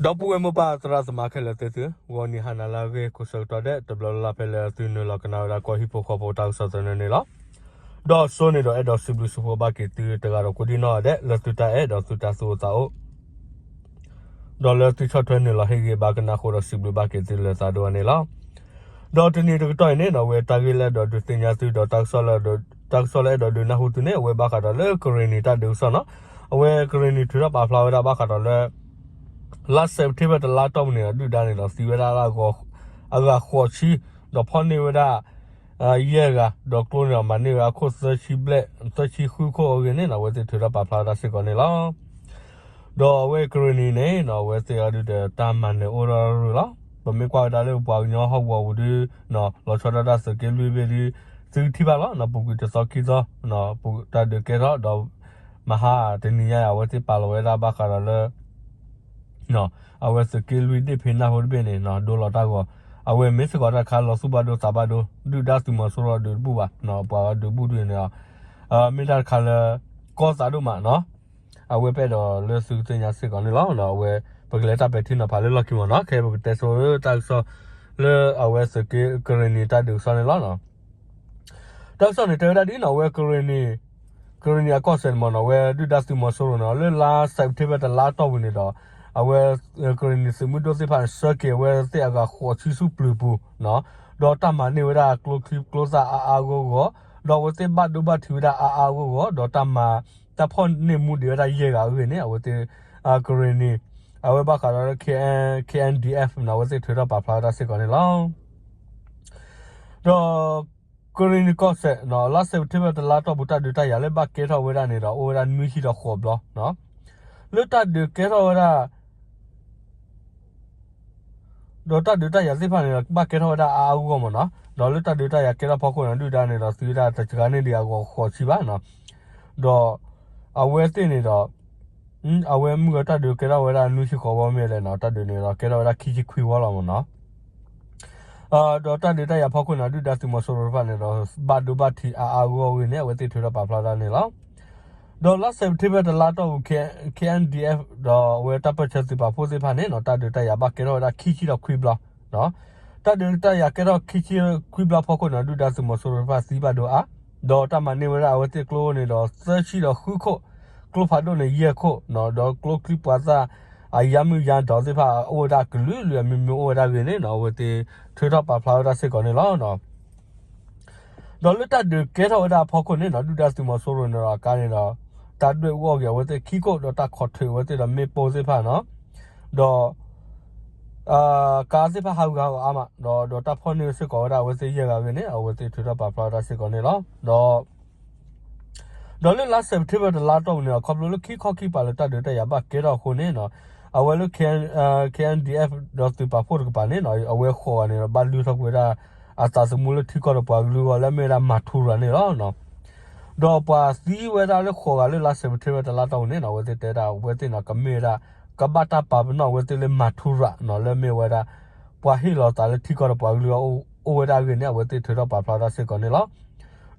ဒီပုၢ်ဝဲၢ်မိၢ်ပၢ်သရၣ်သမါခဲလၢာ်သ့ၣ်သု, ဂီၤနံၤဟါနၤလၢအဂ့ၤ ကိးဆၢကတီၢ်ဒဲး တဘျီလၢ်လၢ်ဖဲလၢသုနုာ်လီၤကနၣ်ဝဲဒၣ်ကီၢ်ဟံၣ်ဖိဃီဖိတၢ်ကစီၣ်သနၢၣ်န့ၣ်လီၤ. ဒီးစိန့ၣ်ဒီးအဲၣ်ဒိးစံးဘျုးစံးဖှိၣ်ဘၣ်က့ၤသုတဂၤဒီးကိးဒံၣ်နီၣ်ဒဲး လၢသုတၢ်အဲၣ်ဒီးသုတၢ်သူၣ်အိၣ်သးအိၣ် ဒီးလၢသုဆီၣ်ထွဲနုာ်လီၤဟ့ၣ်ဂံၢ်ဘါကနၣ်ဃိဒီးစံးဘျုးဘၣ်က့ၤသုလၢသးဒိၣ်အါန့ၣ်လီၤ. ဒီးတနံၤတကတီၢ်အံၤန့ၣ်နီၣ် အဝဲတၢ်ဂ့ၢ်လၢအဲၣ်ဒိးဒုးသ့ၣ်ညါသုဒီး တၢ်ကစီၣ်လၢအဲၣ်ဒိးဒုးနၢ်ဟူသုန့ၣ် အဝဲဘၣ်ဃးဒီးလၢကရ့ၣ်နံၤတၢ်ဒုးကစီၣ်နီၣ်, အဝဲကရ့ၣ်နံၤထုးထီၣ်ပာ်ဖျါဝဲဒၣ်ဘၣ်ဃးဒီးလၢ လါစဲးပထ့ဘၢၣ်တလါတီၢ်ပူၤန့ၣ်ဒီး ဒုၣ်ဒါန့ၣ်ဒီးသံဝဲဒၣ် အဂၤဃိးဆံ, ဒီးဖီၣ်န့ၢ်ဝဲဒၣ် ယဲၢ်ဂၤ, ဒီးကျိန့ၣ်ဒီးမၤန့ၢ်ဝဲဒၣ်အခိၣ်သၢဆံဘျဲၣ် သၢဆံဃုခိၣ်အဂ့ၢ်န့ၣ်နီၣ် အဝဲသ့ၣ်ထုးထီၣ်ပာ်ဖျါဝဲဒၣ်စ့ၢ်ကီးန့ၣ်လီၤ. ဒီးအဝဲကရ့ၣ်နံၤန့ၣ်နီၣ် အဝဲသ့ၣ်အဒုးဒီးတၢ်မၤနၢၤအိၣ်ထီၣ်ရူၢ်လီၤ. ပမ့ၢ်ကွၢ်ဝဲဒၣ်လၢပပှၤကညီဟီၣ်ကဝီၤပူၤဒု လီၤဆီဒၣ်တၢ်သုးက့လွံၢ်ဘ့ၣ်ဒု သုကထံၣ်ဘၣ်လီၤ. ပူၤကွံာ်တသီခံသီ တၢ်ဒုးကဲထီၣ်ဒီး မဟါတနံၤညါအံၤ အဝဲသ့ၣ်ပာ်လီၤဝဲဒၣ်ဘၣ်ဃးဒီးလၢ အဝဲသုးက့လွံၢ်ဒ့ၣ်ဖံးနၢ်ဟူတဘ့ၣ်န့ၣ် ဒိလီၤတၢ်ဂီၤ, အဝဲမ့ၢ်စ့ၢ်ကီးတၢ်တခါလီၤသူၣ်ဘၣ်ဒိသးဘၣ်ဒိ ဒုၣ်ဒါသုးမီၤစိရိၤဒုးတဘူၣ်ဘၣ်, ပှၤဒုးဘူၣ်ဒုးန့ၣ် မ့ၢ်တၢ်တခါလၢ ကီသးဒိၣ်မးနီၣ်, အဝဲပအဲၣ်ဒိးလၢသုကသ့ၣ်ညါစ့ၢ်ကီးန့ၣ်လီၤ. အဝဲ ပကလဲၤတၢ်ပဲာ်ထံနီၤဖးလၢလီၢ်ခံမ့ၢ်နီၣ်, ခဲအံၤပကတဲဆိလၢတၢ်ကစီၣ် လၢအဝဲသုးက့ကရ့ၣ်နံၤတၢ်ဒုးကစီၣ်န့ၣ်လီၤ. တၢ်ကစီၣ်န့ၣ်တဲဝဲဒၣ်ဒ်နီၣ် အဝဲကရ့ၣ်နံၤ ကရ့ၣ်နံၤအကီၢ်စဲၣ်န့ၣ်မ့ၢ်နီၣ် အဝဲဒုၣ်ဒါသုးမီၤစိရိၤန့ၣ် လၢလါစဲးပထ့ဘၢၣ်တလါတီၢ်ပူၤန့ၣ်ဒီး အဝဲ ကရ့ၣ်နံၤသုးမုၢ်ဒိၣ်သ့ၣ်တဖၣ်န့ၣ် ဆှၢက့ၤအဝဲသ့ၣ်အဂၤဃိးဆံဆူပျုၤပူၤ, ဒီးတၢ်မၤန့ၢ်ဝဲဒၣ်ကျိချံကျိသၣ်အါအါဂီၢ်ဂီၢ်, ဒီးအဝဲသ့ၣ်ဘၣ်ဒိဘၣ်ထံးဝဲဒၣ်အါအါဂီၢ်ဂီၢ်, ဒီးတၢ်မၤ တၢ်ဖီၣ်န့ၢ်မူဒံးဝဲဒၣ်ယဲၢ်ဂၤအဂ့ၢ်န့ၣ် အဝဲသ့ၣ် ကရ့ၣ်နံၤ အဝဲဘၣ်ဃးဒီးလၢ K N D F န့ၣ် အဝဲသ့ၣ်ထုးထီၣ်ပာ်ဖျါဝဲဒၣ်စ့ၢ်ကီးန့ၣ်လီၤ. ဒီး ကရ့ၣ်နံၤကီၢ်စဲၣ် လါစဲးပထ့ဘၢၣ်တလါတီၢ်ပူၤ တၢ်ဒုးတၢ်ယၤလၢဘၣ်ကဲထီၣ်ဝဲဒၣ်န့ၣ်ဒီး အိၣ်ဝဲဒၣ်နွံဆံဒီးဃိးဘျီ, လၢတၢ်ဒုးကဲထီၣ်ဝဲဒၣ် ဒီးတၢ်ဒုးတၢ်ယၤသ့ၣ်တဖၣ်န့ၣ်ဒီး ဘၣ်ကဲထီၣ်ဝဲဒၣ်အါအါဂီၢ်ဂီၢ်မ့ၢ်နီၣ်, ဒီးလၢတၢ်ဒုးတၢ်ယၤကဲထီၣ်ဖီခိၣ်န့ၣ် ဒုၣ်ဒါန့ၣ်ဒီးသံဝဲဒၣ်တစှၤန့ၢ်ဒံးအဂၤဃိးဆံဘၣ်နီၣ်, ဒီး အဝဲသ့ၣ်န့ၣ်ဒီး အဝဲမုၢ်ဂီၤတၢ်ဒုးကဲထီၣ်ဝဲဒၣ်နွံဆံဃိးဝီမ့ၢ်လဲၣ်နီၣ်, တၢ်ဒုးန့ၣ်ဒီးကဲထီၣ်ဝဲဒၣ်ခံဆံခွံဝီလီၤမ့ၢ်နီၣ်. ဒီးတၢ်ဒုးတၢ်ယၤဖီခိၣ်န့ၣ် ဒုၣ်ဒါသုးမီၤစိရိၤတဖၣ်န့ၣ်ဒီး ဘၣ်ဒိဘၣ်ထံးအါအါဂီၢ်ဂီၢ်အဂ့ၢ်န့ၣ် အဝဲသ့ၣ်ထုးထီၣ်ပာ်ဖျါဝဲဒၣ်န့ၣ်လီၤ. ဒီးလါစဲးပထ့ဘၢၣ်တလါတီၢ်ပူၤ K N D F ဒီးအဝဲတၢ်ပၢၢ်ဆၢသုးပာ်ဖှိၣ်သ့ၣ်တဖၣ်န့ၣ်နီၣ် တၢ်ဒုးတၢ်ယၤဘၣ်ကဲထီၣ်ဝဲဒၣ်ခံဆံဒီးခွံဘျီ, တၢ်ဒုးတၢ်ယၤကဲထီၣ်ခံဆံခွံဘျီဖီခိၣ်န့ၣ် ဒုၣ်ဒါသုးမီၤစိရိၤတဖၣ်သံဘၣ်ဒိအါ, ဒီးတၢ်မၤန့ၢ်ဝဲဒၣ်အဝဲသ့ၣ်ကျိန့ၣ်ဒီး သၢဆံဒီးဃုခိၣ်, ကျိဖးဒိၣ်န့ၣ်ယဲၢ်ခိၣ်, ဒီးကျိချံပှၤသၣ် အယါမုၢ်ယါဒီးသ့ၣ်တဖၣ် အိၣ်ဝဲဒၣ်ကလုာ်လုာ်အမံၤမံၤအိၣ်ဝဲဒၣ်အဂ့ၢ်န့ၣ်နီၣ် အဝဲသ့ၣ်ထုးထီၣ်ပာ်ဖျါဝဲဒၣ်စ့ၢ်ကီးန့ၣ်လီၤ. ဒီးလၢတၢ်ဒုးကဲထီၣ်ဝဲဒၣ်အဖီခိၣ်န့ၣ်နီၣ် ဒုၣ်ဒါသုးမီၤစိရိၤန့ၣ်ဒီးအကါန့ၣ်ဒီး တၢ်ဒွဲၣ်အူအီၣ်က့ၤအဝဲသ့ၣ်ခံခိၣ် ဒီးတၢ်ခိးထုးအဝဲသ့ၣ်ဒီးမ့ၣ်ပိၢ်သ့ၣ်တဖၣ်နီၣ်, ဒီး ကါသ့ၣ်တဖၣ်ဟးဂူာ်ဟးဂီၤအါမး ဒီး ဒီးတၢ်ဖီၣ်န့ၢ်စ့ၢ်ကီးဝဲဒၣ်အဝဲသ့ၣ်ယဲၢ်ဂၤအဂ့ၢ်န့ၣ် အဝဲသ့ၣ်ထုးထီၣ်ပာ်ဖျါဝဲဒၣ်စ့ၢ်ကီးန့ၣ်လီၤ. ဒီး ဒီးလၢလါစဲးပထ့ဘၢၣ်တလါတီၢ်ပူၤန့ၣ် ခီဖျိလၢခံခီခံပၤလၢတၢ်ဒုးတၢ်ယၤဘၣ်ကဲထီၣ်အဃိန့ၣ်နီၣ် အဝဲလၢ K N D F ဒီးသုးပာ်ဖှိၣ်တကပၤန့ၣ်နီၣ် အဝဲဃိးဂၤန့ၣ်ဒီးဘၣ်လုၢ်ထီၣ်ကွံာ်ဝဲဒၣ် အသးသမူလၢထံကီၢ်ဒီးပှၤကလုာ်အဂီၢ်လၢအမ့ၢ်ဝဲဒၣ်မၤထူရၤန့ၣ်လီၤ. ဒီးပှၤသံဝဲဒၣ်လၢဃိးဂၤလၢလါစဲးပထ့ဘၢၣ်တလါတီၢ်ပူၤန့ၣ်နီၣ် အဝဲသ့ၣ်တဲဒၣ်အဝဲသ့ၣ်န့ၣ် ကမ့ၢ်ဝဲဒၣ် ကဘၣ်တၢ်ပာ်ပနီၣ်အဝဲသ့ၣ်လၢမၤထူရၤနီၣ် လၢအမ့ၢ်ဝဲဒၣ် ပှၤဟ့ၣ်လီၤသးလၢထံကီၢ်ဒီးပှၤကလုာ်အအိၣ်ဝဲဒၣ်အဂ့ၢ်န့ၣ် အဝဲသ့ၣ်ထုးထီၣ်ပာ်ဖျါဝဲဒၣ်စ့ၢ်ကီးန့ၣ်လီၤ.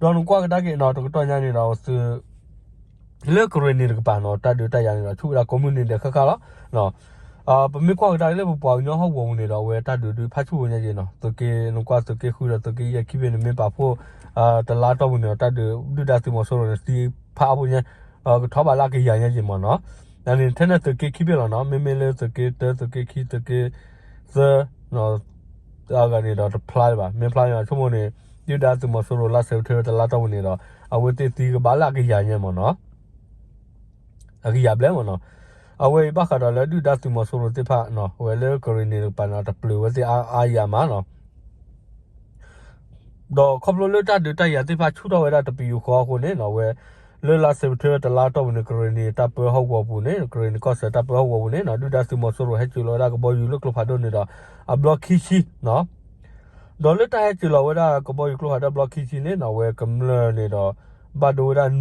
ဒီးနကွၢ်ကဒါက့ၤနီၣ် တကတီၢ်ညါန့ၣ်ဒီး လၢကရ့ၣ်နံၤတကပၤနီၣ် တၢ်ဒုးတၢ်ယၤန့ၣ်ဒီး ဆူၣ်ဝဲဒၣ်ကိးမုၢ်နံၤဒဲးဃၣ်ဃၣ်လီၤ. ပမ့ၢ်ကွၢ်ကဒါက့ၤလၢပပှၤကညီဟီၣ်ကဝီၤပူၤန့ၣ်ဒီး အဝဲတၢ်ဒုးဒုးဖးဆူၣ်ဝဲညါက့ၤနီၣ် သုးက့ နကွၢ်သုးက့ဃုဒီးသုးက့ယဲၢ်ခံဘ့ၣ်န့ၣ် မ့ၢ်ပာ်ဖှိၣ် တလါတီၢ်ပူၤန့ၣ်ဒီး တၢ်ဒုးဒုၣ်ဒါသုးမီၤစိရိၤန့ၣ် သံဖးအါဖိညါ ကထီၣ်ဘးလၢအကယၤညါက့ၤမ့ၢ်နီၣ်. န့ၣ်ထဲန့ၣ်သုးက့ခံဘ့ၣ်လီၤနီၣ် မ့မ့ၢ်လၢသုးက့တၢ သုးက့ခံ သုးက့သၢ အဂၤန့ၣ်ဒီးတဖျါလၢၤဘၣ် မ့ၢ်ဖျါန့ၣ်ဒီး ဆိကမိၣ်န့ၣ် ဒုၣ်ဒါသုးမီၤစိရိၤလါစဲးပထ့ဘၢၣ်တလါတီၢ်ပူၤန့ၣ်ဒီး အဝဲသ့ၣ်သံကဘၣ်လၢအကယၤညါမ့ၢ်နီၣ် အကယၤဘျဲၣ်မ့ၢ်နီၣ်. အဝဲအံၤဘၣ်ဃးဒီးလၢဒုၣ်ဒါသုးမီၤစိရိၤသ့ၣ်တဖၣ် အဝဲလၢကရ့ၣ်နံၤတကပၤန့ၣ် တပျုာ်ဝဲသ့ၣ်အါအါယၤမးနီၣ်. ဒီးခီဖျိလၢတၢ်ဒုးတၢ်ယၤသ့ၣ်တဖၣ်ဆူၣ်ထီၣ်ဝဲဒၣ်တပယူာ်ဃီအဃိန့ၣ်နီၣ် အဝဲ လၢလါစဲးပထ့ဘၢၣ်တလါတီၢ်ပူၤန့ၣ် ကရ့ၣ်နံၤတၢ်ပၢဟီၣ်ကဝီၤပူၤန့ၣ် ကရ့ၣ်နံၤကီၢ်စဲၣ်တၢ်ပၢဟီၣ်ကဝီၤပူၤန့ၣ်နီၣ် ဒုၣ်ဒါသုးမီၤစိရိၤဟဲစိာ်လီၤဝဲဒၣ်ကဘီယူၤလၢကျိဖးဒိၣ်န့ၣ်ဒီး အဘျီခံဆံ ဒီးလၢတၢ်ဟဲစိာ်လီၤဝဲဒၣ်ကဘီယူၤကျိဖးဒိၣ်အဘျီခံဆံန့ၣ်နီၣ် အဝဲကမျၢၢ်န့ၣ်ဒီး ဘၣ်ဒိဝဲဒၣ်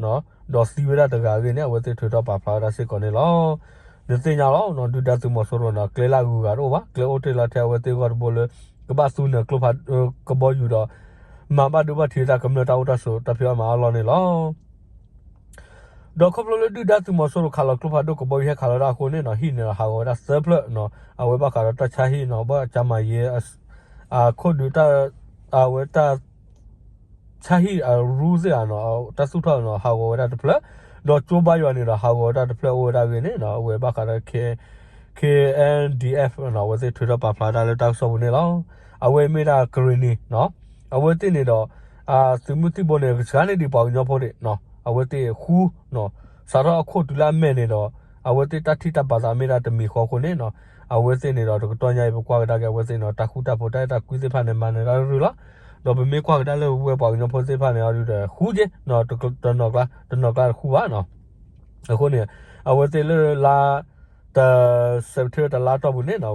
နွံဂၤ ဒီးသံဝဲဒၣ်တဂၤအဂ့ၢ်န့ၣ် အဝဲသ့ၣ်ထုးထီၣ်ပာ်ဖျါဝဲဒၣ်စ့ၢ်ကီးန့ၣ်လီၤ. နသ့ၣ်ညါလီၤ ဒုၣ်ဒါသုးမီၤစိရိၤန့ၣ် ကျဲလၢအဂုၤအဂၤတအိၣ်ဘၣ် ကျဲအိၣ်တ့ၢ်လီၤထဲအဝဲသ့ၣ်အဂီၢ်တဘိလၢ ကဘၣ်သူနၢၤကျိဖး ကဘီယူၤဒီး မၤဘၣ်ဒိဘၣ်ထံးတၢ်ကမျၢၢ်တၢ်အိၣ်တၢ်ဆိးတၢ်ဖံးအီၣ်မၤအီၣ်လီၢ်န့ၣ်လီၤ. ဒီးခီဖျိလၢဒုၣ်ဒါသုးမီၤစိရိၤခးလီၤကျိဖးဒိၣ်ကဘီယူၤဟဲခးလီၤဝဲဒၣ်အဃိန့ၣ်နီၤ ဟံၣ်န့ၣ်ဒီးဟးဂီၤဝဲဒၣ်သၢဖျၢၣ်နီၤ အဝဲဘၣ်ဃးဒီးတၢ်ဆါဟံၣ်နီၤ ဘၣ်ကၠါမၤယဲ အခိၣ်ဒုးတၢ် အဝဲတၢ် ဆါဟံၣ်အရူသ့ၣ်ဧါနီၤ တၢ်သူၣ်ထီၣ်နီၤ ဟးဂီၤဝဲဒၣ်တဖျၢၣ်, ဒီးကၠိဘါယွၤန့ၣ်ဒီး ဟးဂီၤဝဲဒၣ်တဖျၢၣ်အိၣ်ဝဲဒၣ်ဂ့ၤန့ၣ်နီၤ အဝဲဘၣ်ဃးဒီး K K N D F နီၤ အဝဲသ့ၣ်ထုးထီၣ်ပာ်ဖျါဒၣ်လၢတၢ်ကစီၣ်ပူၤန့ၣ်လီၤ. အဝဲမ့ၢ်ဒၣ်ကရ့ၣ်နံၤနီၤ အဝဲသ့ၣ်န့ၣ်ဒီး သုးမုၢ်သံၣ်ဘိန့ၣ် ကစှၤန့ၢ်ဒံးပှၤကညီဖိဒံးနီၤ အဝဲသ့ၣ်ဃူနီၤ စးထီၣ်အခိၣ်တုၤလၢအမဲာ်န့ၣ်ဒီး အဝဲသ့ၣ်တၢ်ထံၣ်တၢ်ပာ်သးမ့ၢ်ဒၣ်တမံၤဃီအဃိန့ၣ်နီၤ အဝဲသ့ၣ်န့ၣ်ဒီး တကတီၢ်ညါအံၤ ပကွၢ်ကဒါက့ၤအဝဲသ့ၣ်နီၤ တၢ်ဃူတၢ်ဖိးတၢ်အဲၣ်တၢ်ကွံသ့ၣ်တဖၣ်န့ၣ် မၤနၢၤတၢ်ရုၢ်လီၤ. ဒီးပမ့ၢ်ကွၢ်ကဒါလၢပဝဲပှၤကညီဖိသ့ၣ်တဖၣ်န့ၣ် အီၤဒုးဒီး ဃူက့ၤနီၤ တနီၤကျါ တနီၤကျါတဃူဘၣ်နီၤ အဃိန့ၣ် အဝဲသ့ၣ်လၢလါ တ September တလါတီၢ်ပူၤန့ၣ်နီၤ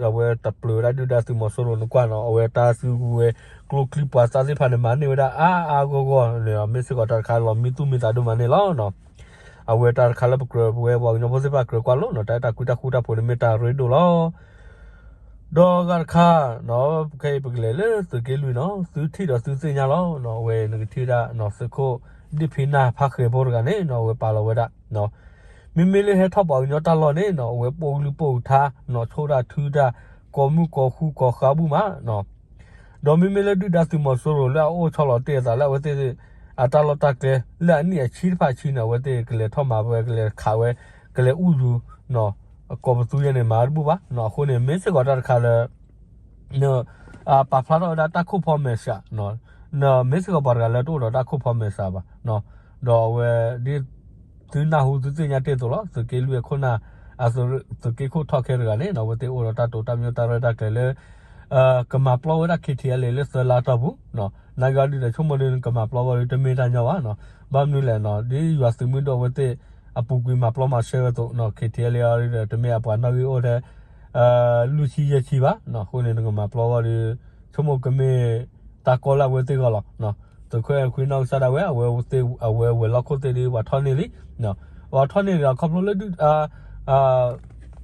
အဝဲတပျုၤဝဲဒၣ်ဒုၣ်ဒါသုးမီၤစိရိၤနကွၢ်နီၤ အဝဲတၢ်စုကဝဲၤကျိချံပှၤသၣ်သ့ၣ်တဖၣ်န့ၣ် မၤန့ၢ်ဝဲဒၣ်အါအါဂီၢ်ဂီၢ်န့ၣ် မ့ၢ်စ့ၢ်ကီးတၢ်တခါလီၤမံသူၣ်မံသးဒိၣ်မးန့ၣ်လီၤ. အဝဲတၢ်တခါလၢပကြၢးပဝဲပှၤကညီဖိသ့ၣ်တဖၣ်ကြၢးကွၢ်လိနီၤ တၢ်အဲၣ်တၢ်ကွံတၢ်ဃူတၢ်ဖိးန့ၣ်မ့ၢ်တၢ်ရ့ဒိၣ်လီၤ. ဒီးဂၤတခါနီၤ ခဲအံၤပကလဲၤလၢသုးက့လွံၢ်နီၤ သုထံၣ်ဒီးသုသ့ၣ်ညါလီၤ. အဝဲနကထံၣ်ဝဲဒၣ်နီၤ သုးခိၣ်ဒ့ၣ်ဖံးနၢ်ဖးဃဲၤဖိတဂၤန့ၣ်နီၤ အဝဲပာ်လီၤဝဲဒၣ် မ့မ့ၢ်လၢဟဲထီၣ်ပှၤကညီတၢ်လီၢ်န့ၣ်နီၤ အဝဲပိာ်ကလုၢ်ပိာ်ကထါနီၤ ဆိၣ်တၢ်ထုတၢ် ကိးမုၢ်ကိးဃူကိးဃါဘူၣ်မးနီၤ ဒီးမ့မ့ၢ်လၢဒုၣ်ဒါသုးမီၤစိရိၤလၢအအိၣ်ဆီလီၤတ့ၢ်အသးလၢအဝဲသ့ၣ် အတၢ်လီၢ်တၢ်ကျဲ လၢအနံၣ်အဆံတဖၣ်အဆံန့ၣ် အဝဲသ့ၣ်ကလဲၤထီၣ်မၤဝဲ ကလဲၤခးဝဲ ကလဲၤအူယူၤ ကိးပသူယဲန့ၣ် မၤတဘူၣ်ဘၣ်နီၤ အဃိန့ၣ် မ့ၢ်စ့ၢ်ကီးတၢ်တခါလၢ ပာ်ဖျါထီၣ်ဝဲဒၣ်တၢ်ခိၣ်ဖီမဲာ်ဆှး မ့ၢ်စ့ၢ်ကီးပှၤတဂၤလၢတအိၣ်ဒီးတၢ်ခိၣ်ဖီမဲာ်ဆှးဘၣ် ဒီးအဝဲဒ် သုနၢ်ဟူသုသ့ၣ်ညါတ့ၢ်အသိးလီၤ သုးက့လွံၢ်အခိၣ်နၢ် သုးက့ခိၣ်ထီၣ်ခဲတဂၤန့ၣ်နီၤ အဝဲသ့ၣ်အိၣ်ဒီးတၢ်တိာ်တၢ်ပညိၣ်တၢ်ရဲၣ်တၢ်ကျဲၤလၢ ကမၤပျီဝဲဒၣ် K T L A လၢသၢလါတီၢ်ပူၤ နာ်က့အီၤဒုးဒီးဆိကမိၣ်ဒုး နကမၤပျီဝဲဒၣ်တမ့ၢ်တၢ်ညီဘၣ်နီၤ ဘၣ်မနုၤလဲၣ်နီၤ ဒ်ယွၤသုးမုၢ်ဒိၣ်အဝဲသ့ၣ် အပူၤကွံာ်မၤပျီမၤရှဲဝဲအသိးနီၤ K T L A အီၤဒုးဒီး တမ့ၢ်အပှၤနီၣ်ဂံၢ်အိၣ်ထဲ လွံၢ်ဆံယဲၢ်ဆံဘၣ်နီၤ အဃိန့ၣ် နကမၤပျီဝဲဒၣ်ဒုး ဆိကမိၣ်ကမ့ၢ် တၢ်ကီလၢအဝဲသ့ၣ်ဂီၢ်လီၤ သုးခိၣ်အဲၣ်ခွံနီၢ်ကစၢ်ဒၣ်ဝဲ အဝဲသ့ၣ် အဝဲဝဲၤလီၢ်ခိၣ်သ့ၣ်ဒုး ပှၤထီၣ်န့ၢ်လံ ပှၤထီၣ်န့ၢ်ဒီး ခီဖျိလၢဒုး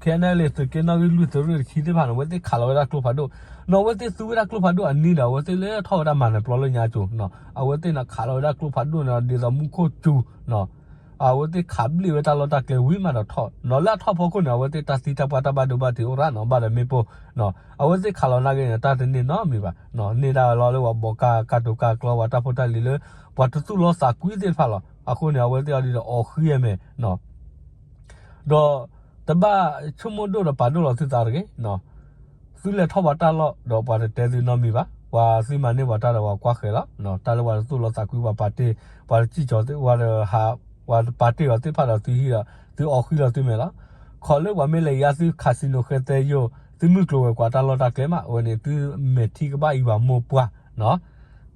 K N L A သုးက့နီၣ်ဂံၢ်လွံၢ်သုးရ့ၣ်တဆံသ့ၣ်တဖၣ်န့ၣ် အဝဲသ့ၣ်ခးလီၤဝဲဒၣ်ကျိဖးဒိၣ်နီၤ အဝဲသ့ၣ်သူဝဲဒၣ်ကျိဖးဒိၣ်အနံၤဒီး အဝဲသ့ၣ်လဲၤထီၣ်ဝဲဒၣ်မၤနၢၤပျီလၢညါကၠိၤနီၤ အဝဲသ့ၣ်န့ၣ်ခးလီၤဝဲဒၣ်ကျိဖးဒိၣ်န့ၣ် ဒ်သိးမူခိၣ်စူၤနီၤ အဝဲသ့ၣ်ခးဘျံးဝဲတၢ်လီၢ်တၢ်ကျဲဝံၤမးဒီးထီၣ်နီၤ လၢအထီၣ်ဖီခိၣ်န့ၣ် အဝဲသ့ၣ်တၢ်သံတၢ်ပှၢ်တၢ်ဘၣ်ဒိဘၣ်ထံးအိၣ်ရၣ်နီၤ ဘၣ်ဒီးမ့ၣ်ပိၢ်နီၤ အဝဲသ့ၣ်ခးလီၤနာ်က့န့ၣ် တၢ်တန့ၢ်နီတမံၤဘၣ်နီၤ န့ၢ်ဒၣ်လီၤလၢပှၤဘီးကၢ်ကၢ်တိၤကၢ်ကျီ ပှၤတၢ်ဖိတၢ်လံၤလၢ ပှၤတသူၣ်လီသးကွံသ့ၣ်တဖၣ်လီၤ အဃိန့ၣ် အဝဲသ့ၣ်အီၤဒုးဒီးအီၣ်ဃံအမဲာ်နီၤ ဒီးတဘၣ်ဆိကမိၣ်ဒိၣ်ဒီးပာ်ဒိၣ်လီၤသုသးတဂ့ၤနီၤ သုလဲၤထီၣ်ပှၤတၢ်လီၢ်ဒီးပှၤတတဲသုနီတမံၤဘၣ်, ပှၤသုမၤန့ၢ်ပှၤတၢ်ဒီးပှၤကွၢ်ဃဲၤလီၤ. တၢ်လၢပှၤတသူၣ်လီသးကွံ ပှၤပာ်တ့ၢ်, ပှၤတစံၣ်ကီၤသ့ၣ် ပှၤတဟး, ပှၤတပာ်တ့ၢ်အီၤသ့ၣ်တဖၣ်ဒီးသုဟံၣ်ဒီး သုအီၣ်ဃံလီၤသုမဲာ်လီၤ. ခီလၢပှၤမ့ၢ်လဲၤယါသု casino ဃဲသဲယိၣ်, သုမုၢ်ကျိၤဝဲၤကွာ်တၢ်လီၢ်တၢ်ကျဲမး အဝဲန့ၣ် သုမဲာ်ထံကဘၣ်ယွၤမိၢ်ပှၢ်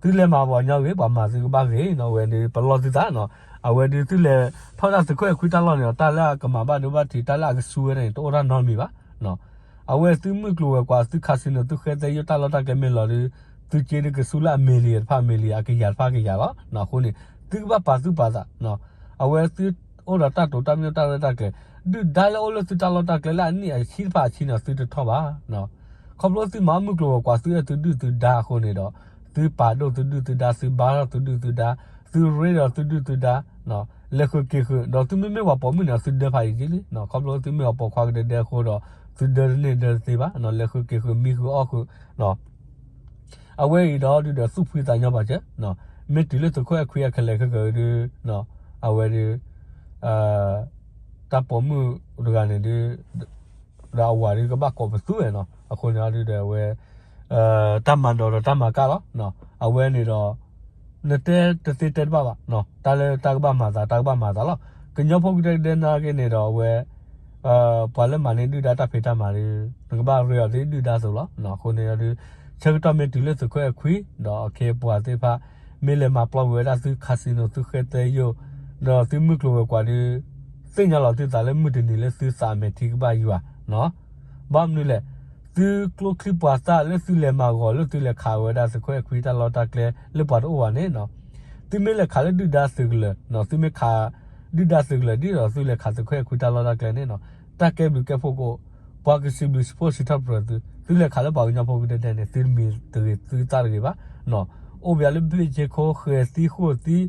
သုလဲၤမၤပှၤကညီဂ့ၤ ပှၤမၤသုကဘၣ်ဂ့ၤနီၤ, အဝဲဒုးပလီၢ်သုသးနီၤ. အဝဲဒုးသုလဲၤထီၣ်ဒၣ်သုးခိၣ်အဲၣ်ခွံတၢ်လီၢ်န့ၣ်ဒီး တၢ်လၢအကမၤဘၣ်ဒိဘၣ်ထံး တၢ်လၢအကစူၢ်ဝဲဒၣ်န့ၣ် တအိၣ်တၢ်နီတမံၤဘၣ်. အဝဲသုမုၢ်ကျိၤဝဲၤကွာ် သု casino သုဃဲသဲယိၣ်တၢ်လီၢ်တၢ်ကျဲမ့ၢ်လီၤဒုး သုက့ဒုးကစူၢ်လၢအ million တဖၣ် million အကယၤတဖၣ်ကယၤလီၤ. အဃိန့ၣ် သုကဘၣ်ပာ်သူၣ်ပာ်သး အဝဲသုအိၣ်ဒီးတၢ်တိာ်တၢ်ပညိၣ်တၢ်ရဲၣ်တၢ်ကျဲၤ, ဒုၣ်ဒါလၢအိၣ်လၢသုတၢ်လီၢ်တၢ်ကျဲလၢအနံၣ်အဆံတဖၣ်အဆံန့ၣ် သုတထီၣ်ဘၣ်. ခီဖျိသုမၤမုၢ်ကျိၤဝဲၤကွာ် သုအဲၣ်သုဒုၣ်သုဒါအဃိန့ၣ်ဒီး သုပာ်ဒိၣ်သုဒုၣ်သုဒါ သုဘါထီၣ်သုဒုၣ်သုဒါ, သုရ့ဒီးသုဒုၣ်သုဒါ, လဲၤဃုာ်က့ၤဃုာ် ဒီးသုမ့မ့ၢ်ပှၤပိာ်မုၣ်န့ၣ် သုဒၢဖးယံာ်လံ. ခီဖျိသုမ့ၢ်ပှၤပိာ်ခွါကဒဲဒဲအဃိဒီး သုဒၢတန့ၢ်ဒၢတသ့ဘၣ်, လဲၤဃုာ်က့ၤဃုာ် မံဃုာ်အီၣ်ဃုာ် အဝဲအံၤဒီးဒုးဒီးသူၣ်ဖှံသးညီဘၣ်စၢၤ, မ့ၢ်တုၤလၢသုးခိၣ်အဲၣ်ခွံအကလဲၤခဲကဒုး အဝဲဒုး တၢ်ပိာ်မုၣ်တဂၤန့ၣ်ဒုး ဒီးအဝၤဒုးကဘၣ်ကိးပသူဝဲနီၤ. အဃိန့ၣ်ဒုးဒီးအဝဲ တၢ်မၤဒီးဒီးတၢ်မၤကၢ်လီၤ. အဝဲန့ၣ်ဒီး နတဲတသ့တဲတဘၣ်ဘၣ်, တၢ်လၢတၢ်ကဘၣ်မၤသး တၢ်ကဘၣ်မၤသးလီၤ. ကညီဖိကဒဲကဒဲနာ်က့န့ၣ်ဒီးအဝဲ ပှၤလၢမၤန့ၢ်ဒုၣ်ဒါတၢ်ဖံးတၢ်မၤဒုး နကဘၣ်ရ့အီၤဒ်ဒုၣ်ဒါအသိးလီၤ. အဃိန့ၣ်ဒုး ဆၢကတီၢ်မ့ၢ်တုၤလၢသုးခိၣ်အဲၣ်ခွံ ဒီးအခ့အပှၤသ့ၣ်တဖၣ် မ့ၢ်လဲၤမၤပျီဝဲဒၣ်သု casino သုဃဲသဲယိၣ် ဒီးသုမုၢ်ကျိၤဝဲၤကွာ်ဒုး သ့ၣ်ညါလီၤသုသးလၢမုၢ်တနံၤလၢသုသးအမဲာ်ထံကဘၣ်ယွၤ ဘၣ်မနုၤလဲၣ်, သုကျိချံပှၤသၣ်လၢသုလဲၤမၤဂီၤလၢသုလဲၤခးဝဲဒၣ်သုးခိၣ်အဲၣ်ခွံတၢ်လီၢ်တၢ်ကျဲလၢပှၤတအိၣ်ဘၣ်န့ၣ်, သုမ့ၢ်လဲၤခးလၢဒုၣ်ဒါသုးကလၢၤ, သုမ့ၢ်ခး ဒုၣ်ဒါသုးကလၢၤဒ်ဒီးသုလဲၤခးသုးခိၣ်အဲၣ်ခွံတၢ်လီၢ်တၢ်ကျဲန့ၣ်နီၤ, တၢ်ကဲဘျုးကဲဖှိၣ်ကအိၣ်, ပှၤကစံးဘျုးစံးဖှိၣ်စံးထီၣ်ပတြၢၤသု, သုလဲၤခးလၢပှၤကညီဖိကဒဲဒဲန့ၣ် သုတမံၤတဂ့ၤသုသၣ်တဂ့ၤဘၣ်နီၤ. အိၣ်ပယီၤလၢဘ့ၣ်က့ခိၣ် ဃဲၤသံဃိၣ်သံ အိၣ်ဒီး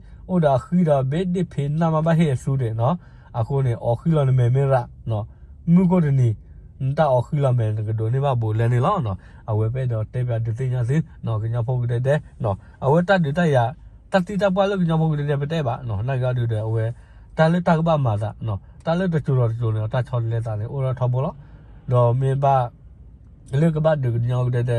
အဃံဒီးဘ့ၣ်ဒ့ၣ်ဖံးနၢ်မးဘၣ်ဟ့ၣ်အသူဒဲးနီၤ, အဃိန့ၣ် အီၣ်ဃံလီၤနမဲာ်မ့ၢ်ရၣ် မုၢ်ကိၣ်တနံၤ နတၢ်အီၣ်ဃံလီၤမဲာ် နကဒိးန့ၢ်ဘၣ်ဘူးလဲန့ၣ်လီၤ. အဝဲပအဲၣ်ဒိးတဲပၠးဒုးသ့ၣ်ညါသု ကညီဖိကဒဲဒဲ အဝဲတၢ်ဒုးတၢ်ယၤ တၢ်သံတၢ်ပှၢ်လၢကညီဖိကဒဲဒဲပတဲဘၣ် နာ်က့အီၤဒုးဒီး အဝဲ တၢ်လၢတၢ်ကဘၣ်မၤသး တၢ်လၢတစိၤလီၤတစိၤန့ၣ် တၢ်ဆီတလဲသးန့ၣ် အိၣ်ထီၣ်ထီဘိလီၤ. ဒီးမ့ၢ်ဘၣ် လၢကဘၣ်ဒုးကညီကဒဲဒဲ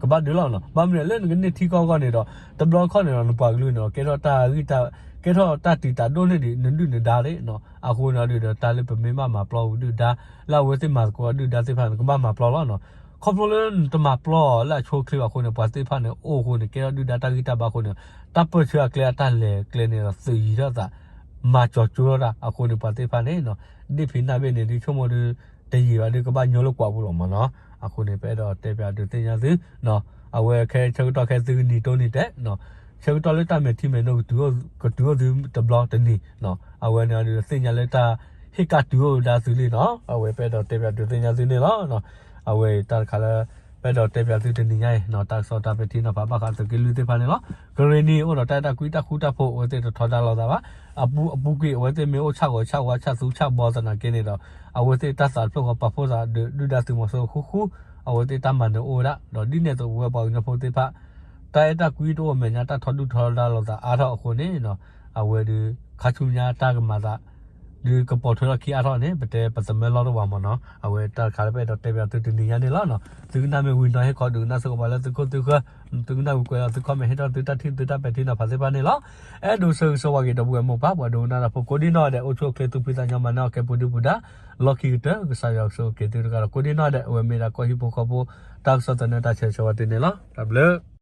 ကဘၣ်ဒုးလီၤနီၤ, ဘၣ်မနုၤလဲၣ်လၢနကန့ၢ်ထံကီၢ်အဂီၢ်န့ၣ်ဒီး တဘျီခီၣ်န့ၣ်ဒီး နပှၤကလုာ်န့ၣ်ဒီး ကဲထီၣ်တၢ်ဂံၢ်တၢ် ကဲထီၣ်တၢ်တံာ်တာ်ဒိၣ်န့ၢ်ဒံး နဒုၣ်နဒါသ့ၣ်နီၤ, အဃိန့ၣ်ဒီး တၢ်လၢပမ့ၢ်ဘၣ်မၤပျီဝံၤဒုၣ်ဒါ လၢအဝဲသ့ၣ်မၤသကိးဒုၣ်ဒါသ့ၣ်တဖၣ်န့ၣ် ကဘၣ်မၤပျီလီၤနီၤ. ခီဖျိလၢနတမၤပျီအီၤလၢအဆိအချ့ဘၣ်အဃိန့ၣ် ပှၤသ့ၣ်တဖၣ်န့ၣ် အိၣ်အဃိန့ၣ် ကဲထီၣ်ဒုၣ်ဒါတၢ်ဂံၢ်တၢ်ဘါအဃိန့ၣ် တၢ်ပၢၢ်ဆၢအကျဲအတၢ်လဲၤကျဲန့ၣ်ဒီး သုးယံၤထီၣ်သး မၤကၠီၤကၠိထီၣ်တၢ်အဃိန့ၣ် ပှၤသ့ၣ်တဖၣ်န့ၣ် ဒ့ၣ်ဖံးနၢ်ဘ့ၣ်န့ၣ် ဒုးဆိကမိၣ်ဒုး တယံာ်ဘၣ်ဒုးကဘၣ်ညိလၢကွၢ်ပူၤလီၤမးနီၤ. အဃိန့ၣ် ပအဲၣ်ဒိးတဲပၠးဒုးသ့ၣ်ညါသု အဝဲခဲဆၢကတီၢ်ခဲသုကနံၤတိၢ်နံၤတဲာ် ဆၢကတီၢ်လၢတၢ်မဲာ်ထံမဲာ်နိကတုၤအိၣ်သုတဘျီတနံၤ အဝဲန့ၣ်ဒုးသ့ၣ်ညါလၢတၢ်ဟ့ၣ်ကၣ်တုၤအိၣ်ဝဲဒၣ်သုလံနီၤ. အဝဲပအဲၣ်ဒိးတဲပၠးဒုးသ့ၣ်ညါသုန့ၣ်လီၤ. အဝဲတၢ်တခါလၢ ပအဲၣ်ဒိးတဲပၠးသုတနံၤညါအံၤ တၢ်ကစီၣ်တၢ်ပဲာ်ထံနီၤဖးဘၣ်ဃးသုးက့လွံၢ်သ့ၣ်တဖၣ်န့ၣ်လီၤ. ကရ့ၣ်နံၤအိၣ်ဒီးတၢ်အဲၣ်တၢ်ကွံတၢ်ဃူတၢ်ဖိး အဝဲသ့ၣ်တထီဒါလိာ်သးဘၣ်. အပူၤကွံာ်အဝဲသ့ၣ်မ့ၢ်အိၣ်ဆၣ်ဂီၤဆၣ်ဝါဆၣ်သူဆၣ်ဘီသနာ်က့န့ၣ်ဒီး အဝဲသ့ၣ်တၢ်သးတဖျၢၣ်ဃီပာ်ဖှိၣ်သးဒီး ဒုၣ်ဒါသုးမီၤစိရိၤဃူဃူ အဝဲသ့ၣ်တၢ်မၤနၢၤအိၣ်ဝဲဒၣ် ဒီးဒ်န့ၣ်အသိးပဝဲပှၤကညီဖိသ့ၣ်တဖၣ် တၢ်အဲၣ်တၢ်ကွံတအိၣ်အမဲာ်ညါ တၢ်ထီဒုၣ်ထီဒါလိာ်သးအါထီၣ်အဃိန့ၣ် အဝဲဒုး ခါဆူညါတၢ်ကမၤသး ဒုးကပိာ်ထွဲထီၣ်ခံအါထီၣ်န့ၣ် ပတဲပသမၢလီၢ်တဝၤမးနီၤ. အဝဲတၢ်တခါလၢပအဲၣ်ဒိးတဲပၠးသုတနံၤညါန့ၣ်လီၤ. သုကနၣ်မ့ၢ်ဝံၤနီၤ ဟ့ၣ်ခီဒုးကနၣ်စ့ၢ်ကီးပှၤလၢသုခိၣ်သုဃၢၤ သုကနၣ်ဝံၤကွဲးလီၤသု comment ဟ့ၣ်ထီၣ်သုတၢ်ထံၣ်သုတၢ်ပဲာ်ထံနီၤဖးသ့ၣ်တဖၣ်န့ၣ်လီၤ. အဲၣ်ဒိးဆၢဂ့ၤဆၢဝါက့ၤဒီပုၢ်ဝဲၢ်မိၢ်ပၢ် ပှၤဒိကနၣ်တၢ်ဖိကိးဒံနီၢ်ဒဲး အိၣ်ဆူၣ်အိၣ်ချ့သူၣ်ဖှံသးညီမၤနၢၤအီၣ်ကဲပူၤဒုပူၤဒါ လီၢ်ခံကတၢၢ် ကစၢ်ယွၤကဆိၣ်ဂ့ၤက့ၤသုတဂၤဒီးကိးဒံနီၢ်ဒဲး အဝဲမ့ၢ်ဒၣ်ကီၢ်ဟံၣ်ဖိဃီဖိ တၢ်ကစီၣ်သန့တၢ်ဆၢဂ့ၤဆၢဝါသုန့ၣ်လီၤ. တၢ်ဘျုး